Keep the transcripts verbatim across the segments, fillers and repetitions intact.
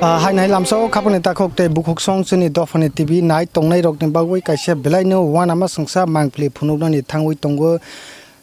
Ah, hai nai lamsao khapangni takhuk tei bukhuk song chini dophani T V nai tongnai rokni bagwi kaisa belaino uanama songsa mangpili phunuknani thangwi tongo.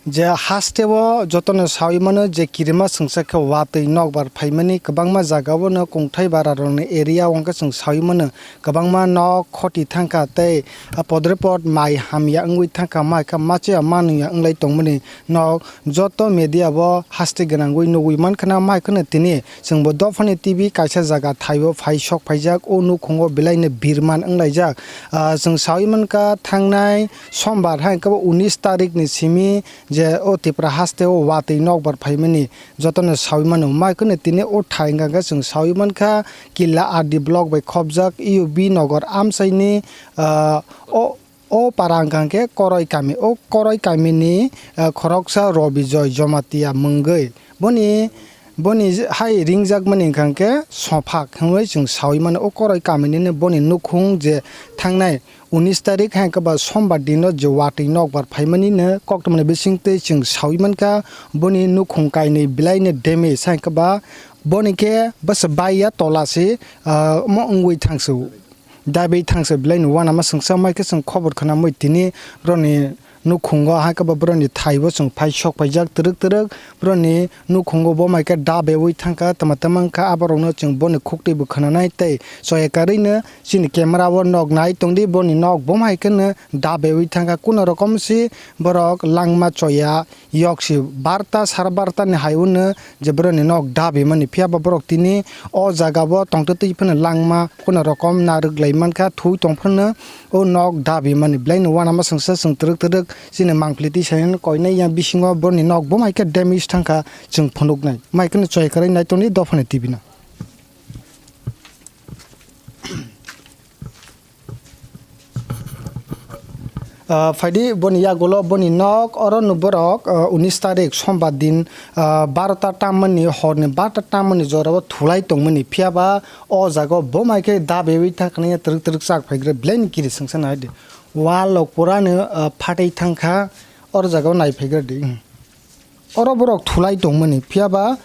Je hasteo jotono sawi mano je kirima songsa khe watwi nokbar phaimani, kwbangma jagao no kongthai bara rokni area o hwnkhe chwng sawi mano kwbangma nok khoti thangkha tei podre pod mai hamya wngwi thangkha, mai kha machiya manwya wnglai tongmani nok joto media bo haste gwnangwi nugwi mankha na, mai kheno tini chwngbo dophani T V kaisa jaga thaibo phai sok phaijak, o nukhungo belaino birman wnglaijak. Ah, chwng sawi mankha thangnai sombar hai khe bo unis tarik ni simi je o Tripura haste o watwi nokbar phaimani jotono sawi mano. Mai kheno tini o thai hwnka khe chwng sawi mankha Killa R D block bai khopjak U B Nagar amchaini, ah, o, o para hwnka khe Koroi kami. O Koroi kamini, ah, khoroksa Robi Joy Jomatia mwngwi. Boni, boni hai ringjakmani hwnka khe Sophak hwnwi chwng sawi mano. O Koroi kaminino boni nukhung je thangnai unis tarik hai khe ba sombar dino je watwi nokbar phaimani no koktwmani bisingtwi chwng sawi mankha, boni nukhung kainwi belaino damage hai khe ba boni khe bwsa baiya tola se, ah, omo wngwi thangsu. Dabi thangsa belaino uanama songsa mai khe chwng khobor khwnamwi tini boroni nukhungo hai khe ba boroni thaibo chwng phai sok phaijak twrwk twrwk. Boroni nukhungo bo mai khe dabewi thangkha, tama tama wngkha, aborokno chwng boni khuktwibo khwnanai tei choya karwino chini camera o nok nai tongdi, boni nok bo hai kheno dabewi thangkha. Kuno rokom se borok langma choya yok si barta sar barta ni hai uno je boroni nok dabi mani, phiya ba borok tini o jaga bo tongtwtwi phano langma kuno rokom narwk lai mankha, thui tong phano o nok dabi mani. Belaino uanama songsa chwng twrwk twrwk chini mangpili twi saino koinai yang bisingo boroni nok bo mai khe damage thangkha chwng phunuknai, mai kheno choi kwrwi nai tongdi dophani T V no. Ah, phaidi boni yagulo boni nok oro no borok, ah, unis tarik sombar din, ah, barota tammani horni barota tammani jorao thulai tongmani, phiya ba o jaga o bo mai khe dabewi thangkha twrwk twrwk chak phaigra belaini kiri songsa nai di. Wall rok pura no, ah, phatwi thangkha, oro jaga o nai phaigra di. Oro borok thulai tongmani, phiya ba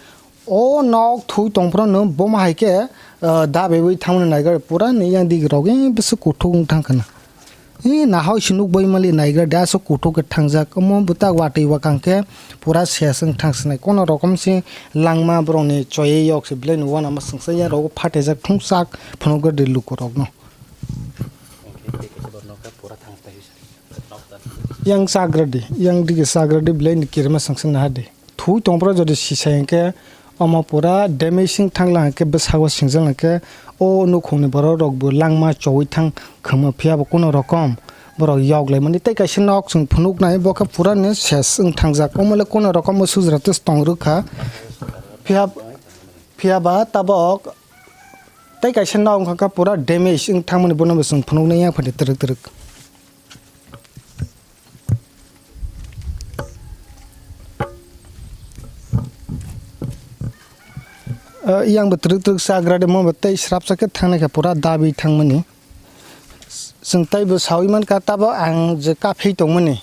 o nok thui tong phano no bo ma hai khe, ah, dabewi thangmani naigra pura ni yang dik rok, eh, bwswk kuthuk wng thang khana. Eh, nahoi se nuk bai mali naigra de aswk kuthuk khe thangjak, omo bwtak watwi wakang khe pura ses wng thang sinai. Kono rokom se langma borok ni choye yok se belai no uanama songsa yang rogo phatejak thung sak phunuk de luku rok no. Yang chagra di, yang dige chagra di, belai ni kirima sangsa naha di. Thui tongphra jodi sisa hingke, omo pura damage wng thangla hingke, bwsao singjal hingke, o nukhungni borok rok bo langma chowi thang khama, phiya bo kono rokom borok yok lai mani. Tei kaisa nok chwng phunuk nai, bo khe pura ni ses wng thangjak. Omo le kono rokom o sujra tes tong rwkha. Phiya, phiya ba tabok tei kaisa nok wngkha khe pura damage wng thangmani, bono bo chwng phunuk nai, yang phani twrwk twrwk. Ah, yang bo twrwk twrwk chagra de, mo bo tei srapsa khe thangnai kha pura dabi thangmani. Chwng tei bo sawi mankha, tabo ang je kaphei tongmani,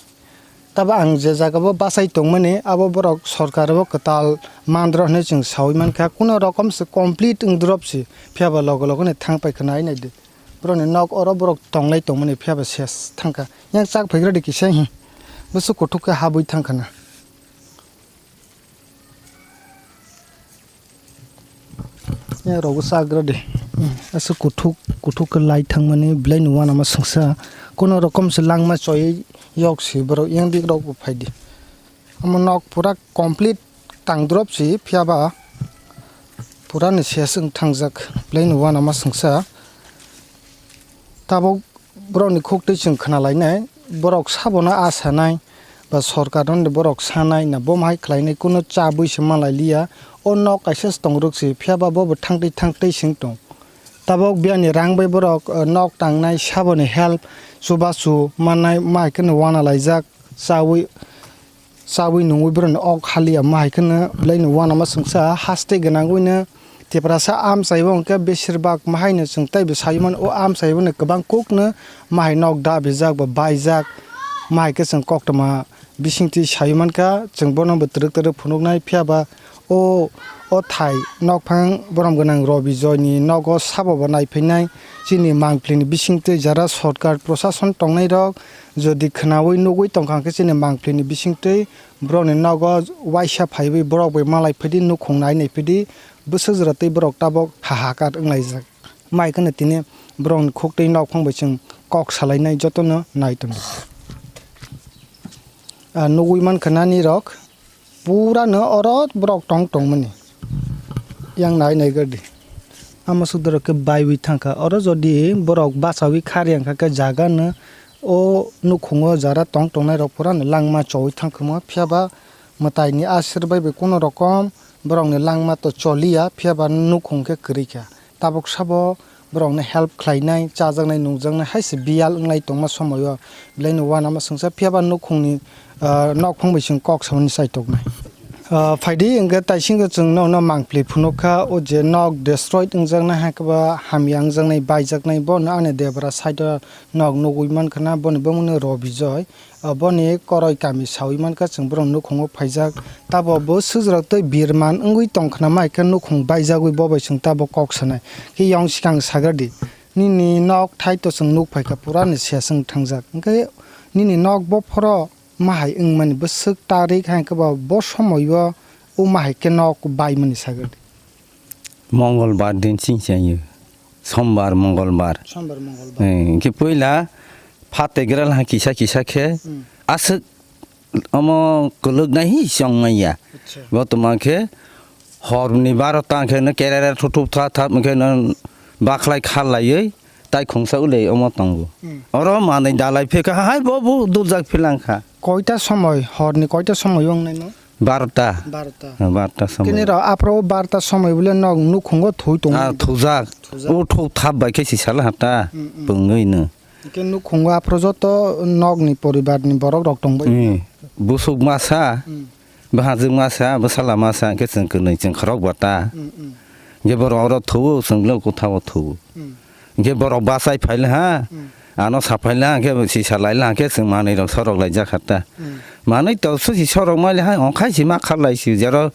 tabo ang je jaga bo bachai tongmani, abo borok sorkar bo kwtal mandro hinwi chwng sawi mankha. Kuno rokom se complete wng drop se, phiya ba logo logo ni thang pai khna ai nai de. Borokni nok oro borok tonglai tongmani, phiya ba ses thangkha. Yang chak phaigra di kisa, hmm. Bwswk kuthuk khe habwi thangkha na. Yang rogo chagra di. Hmm. Aswk kuthuk, kuthuk khe lai thangmani, belai no uanama songsa. Kono rokom se langma choywi yok se borok, yang dik rok bo phai di. Omo nok pura complete tang drop si, phiya ba pura ni ses wng thangjak, belai no uanama songsa. Tabok borok ni khuk twi chwng khna lainai, borok sabono a sanai ba sorkar no borok sanai na, bo hai khlai nai, kuno chabwi se ma lai liya. O nok kaisa se tong rwk si, phiya ba bo bo thang twi thang twi sing tong. Tabok biyani rang bai borok, eh, nok tangnai, saboni help, chubachu mannai, ma hai kheno uana laijak, chawi, chawi nungwi borokni ok haliya, ma hai kheno belaino uanama songsa, haste gwnangwino Tiprasa amchaibo hwnkhe besirbak ma haino chwng teibo sai mano, o amchaibono kwbang kokno ma hai nok dabijak ba baijak, ma hai khe chwng koktwma bisingtwi sai mankha, chwng bono bo twrwk twrwk phunuknai, phiya ba O, o thai nokphang borom gwnang Robi Joy ni nogo sabo bo naiphainai chini mangpli ni bisingtwi jara sorkar prosason tongnai rok jodi khwnawi nugwi tongkha hwnkhe chini mangpli ni bisingtwi borok ni nogo waisa phaiwi borok bai malai phidi nukhung nai nai phidi bwswk jora tei borok tabok hahakar wnglaijak. Mai kheno tini borokni khuktwi nokphang bai chwng kok salainai jotono nai tongo. Ah, nugwi mankha nani rok pura no oro borok tong tongmani. Yang nai nai gadi. Ama sudorok khe baiwi thangkha. Oro jodi borok bachawi khari wngkha khe jaga no o nukhungo jara tong tongnai rok pura no langma chowi thangkha mo. Phiya ba mwtai ni asir bai bai kuno rokom borok ni langma to choliya, phiya ba nukhung khe kwrwi kha. Tabuk sabo borokno help khlainai, chajaknai, nungjaknai hai se biyal wnglai tongma somoio belai no uanama swngsa, phiya ba nukhungni, ah, nokphang bai chwng kok samani chaitoknai. Ah, phaidi hwnkhe taisingo chwng nono mangpli phunukha, o je nok destroyed wngjaknai, hai khe ba hamya wngjaknai, baijaknai, bono ani debra side o nok nugwi mankha na, boni bumungno Robi Joy. Aboni koroi kami sawi mankha, chwng borok nukhungo phaijak. Tabo bo sujrok tei birman wngwi tongkhna mai khe nukhung baijagwi bo bai chwng tabo kok sanai. Khe yong swkang sagar di, nini nok thai to chwng nuk phaikha pura ni seswng thangjak. Hwnkhe nini nok bophoro mahai wngmani bwswk tarik hai khe ba bo somoio o mahai khe nok baimani sagar di. Mongolbar din chingchaio. Sombar, Mongolbar. Sombar, Mongolbar. Eh, hwnkhe puila phategra laha kisa kisa khe Hmm. aswk omo kwlwknai hi chongmaya. Acha. Bo tongma khe horni barota khe no kerere thuthuk tha tha khe no bakhlai kharlaiwi tai khungsa ulei omo tongo. Hmm. Oro manwi dalai phekha hai bo bo duljak philangkha. Koita somoi, horni koita somoi wngnai no? Barota. Barota. Ha, barota somoi. Kini rok aphro barota somoi bole nok nukhungo thui tongo. Ah, thujak. Thujak. O thuk thap bai khe si sala hata. Mm, mm. Pungwi no. Hwnkhe nukhungo aphro joto nokni poribarni borok rok tongbai. Mm. Busuk masa, Mm. bahajwk masa, bwsala masa, hwnkhe chwng kwnwi chwng khorok bata. Mm, mm. Hwnkhe borok oro thuo, chwng bwlai kwthao thuo. Mm. Hwnkhe borok bachai phaila ha, Hmm. ano saphai la, hwnkhe sisa laila, hwnkhe chwng manwi rok sorok laijak kha ta. Hmm. Manwi to susi sorok maila ha, ongkhai si ma kharlai si, jero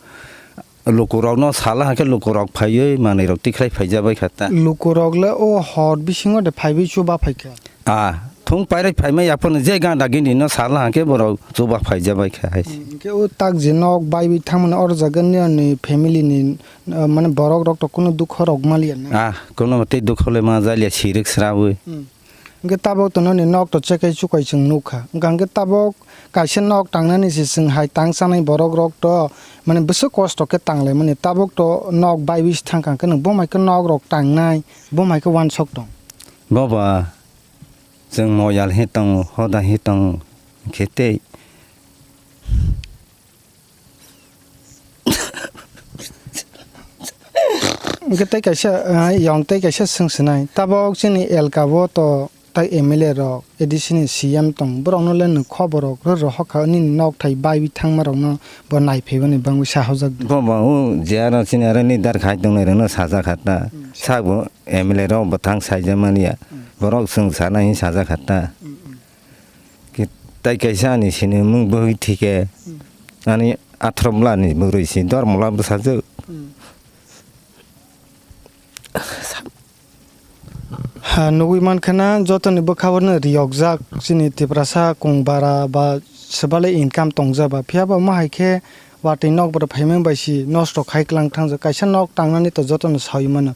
lukurokno sala, hwnkhe lukurok phaiwi manwi rok tikhlai phaijabai kha ta. Lukurok le o hor bisingo de phaiwi chuba phaikha. Ah, thung pairai phaimai yaphano je ganda gini no sala, hwnkhe borok chuba phaijabai kha hai se. Hmm, hwnkhe o tak je nok baiwi thangmani oro jaga ni ani family ni Ah, mane borok rok to kunu dukho rok maliya na? Ah, kunu tei dukho le ma jaliya, sirik srawi. Hmm. Hwnkhe tabok to noni nok to chekai chukai chwng nukha. Hwnkha hwnkhe tabok kaisa nok tangnani se chwng hai tang chanai borok rok to mane bwswk kosto khe tanglaimani. Tabok to nok baiwi se thangkha hwnkhe nwng bo mai khe nok rok tangnai, bo mai khe uansuk tong. Boba, chwng moyal hi tongo, hoda hi tongo, hwnkhe tei Hwnkhe tei kaisa, ah, yong tei kaisa swng swnai. Tabok chini elka o to tai M L A rok, A D C ni C M tong, borokno le nwng khobor rok rw rohor kha, nini nok thai baiwi thangma rokno bo naiphaiwi bangwi sahajak di. Bo, bo, o je aro chini aro leader khai tongnai rokno sajak kha ta. Hmm. Sabo M L A rok bwthang saijak mani ya. Hmm. Borok chwng sana hinwi sajak kha ta. Hmm, hmm. Ki-, tai kaisa ani sinimung bwhwi thike, Hmm. ani athro bwla ni bwrwi si dormola bwsajwk. Hmm. Ha, nugwi mankha na jotoni bwkha o no riyokjak chini Tiprasa kung bara ba swbale income tongjak ba, phiya ba omo hai khe watwi nokbar phaimani bai si nosto khai klang thangjak. Kaisa nok tangnani to jotono saui mano.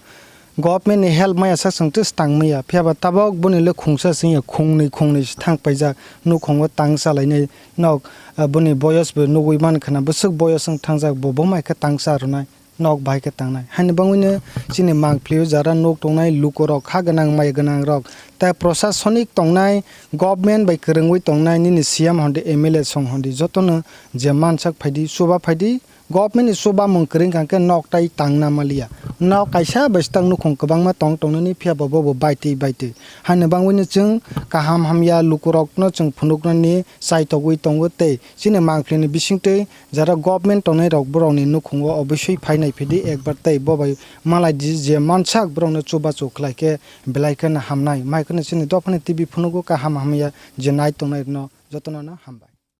Government ni help maya sak chwng tei tang maya, phiya ba tabok boni le khungsa se wngya, khungnwi khungnwi se thang paijak, nukhungo tang chalainai nok, ah, boni boyos bo nugwi mankha na, bwswk boyos wng thangjak, bo bo mai khe tang cha rwnai, nok bahai khe tangnai. Haini bangwi no chini mangpli o jara nuk tongnai lukurok, kha gwnang maya gwnang rok, tai prosasonik tongnai, government bai kwrwngwi tongnai, nini C M hondi, M L A song hondi, jotono je mansak phaidi, chuba phaidi, Government ni chubamung kwrwi wngkha khe nok tai tangna maliya. Nok kaisa bai swtang nukhung kwbangma tong tongnani, phiya bo bobo baitwi baitwi. Haino bangwino chwng kaham hamya lukurokno chwng phunuknani chaitogwi tongo tei chini mangphlini bisingtwi jara government tongnai rok borokni nukhungo obosui phai naiphidi ekbar tei bo bai malai di je mansak borokno chubachu khlai khe belai kheno hamnai. Mai kheno chini dophani T V phunugo kaham hamya je nai tongnai rokno jotono no hambai.